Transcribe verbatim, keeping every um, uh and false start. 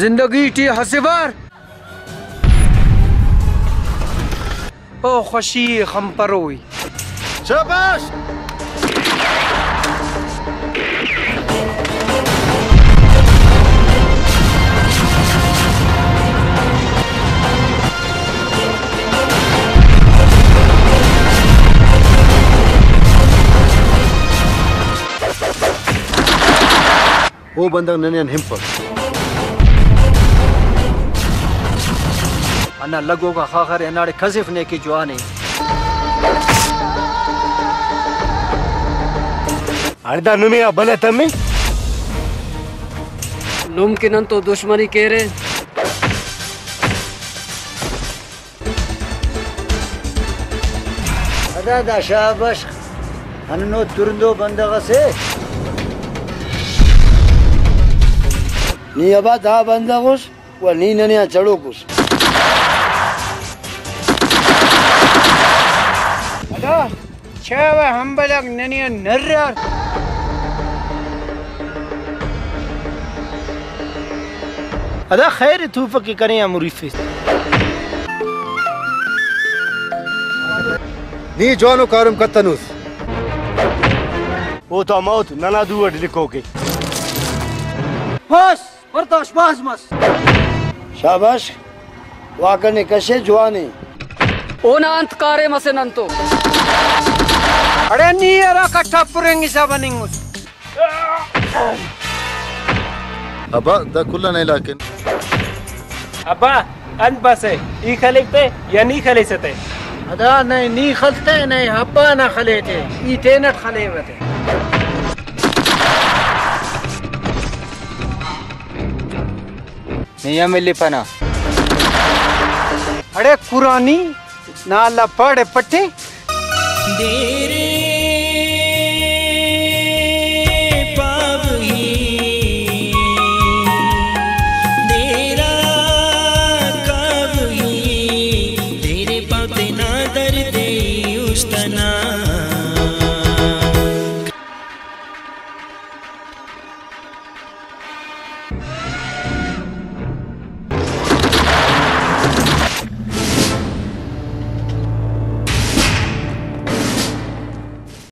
زندگی ٹی اسہ وار او خوشی خنپروئی۔ شاباش! او بندغ ننے آن ہنپک۔ ہندا لگوکا خاخر ءِ ہنداڑے کھسف نے کہ جوان ءِ۔ اڑے دا نمے آ بلہ تمے۔ نم کہ نن تو دشمنی کیرے۔ ادا دا شاہ بشخ ہندنو ترندو بندغ اسے۔ نی ابا دا بندغ اس و نی ننے آ چڑوک اس۔ ادا چاوہ ہمبل آک ننے آ نرار۔ ادا خیر ءِ توفک کہ کنے آ مریفیس۔ نی جوانو کاریم کتنوس۔ اوتا موت ننا دو اٹ لکھوک ءِ۔ بس، برداشت بھاز مس۔ شاباش، واک نے کشے جوان ءِ۔ اونا انت کاریم اسے نن تو؟ اڑے نی ہرا کٹھا پرنگ حساب ہننگ اس۔ ابا، دا کل آن علاقہ۔ ابا، انت بسہ، ای خلیک تہ یا نی خلیسہ تہ؟ ادا نئے نی خلتے، نئے ابا نا خلیتے، ای تینٹ خلیوہ تہ۔ نی ہم الی پنا۔ اڑے قرآنی نا اللہ پڑھ پٹے۔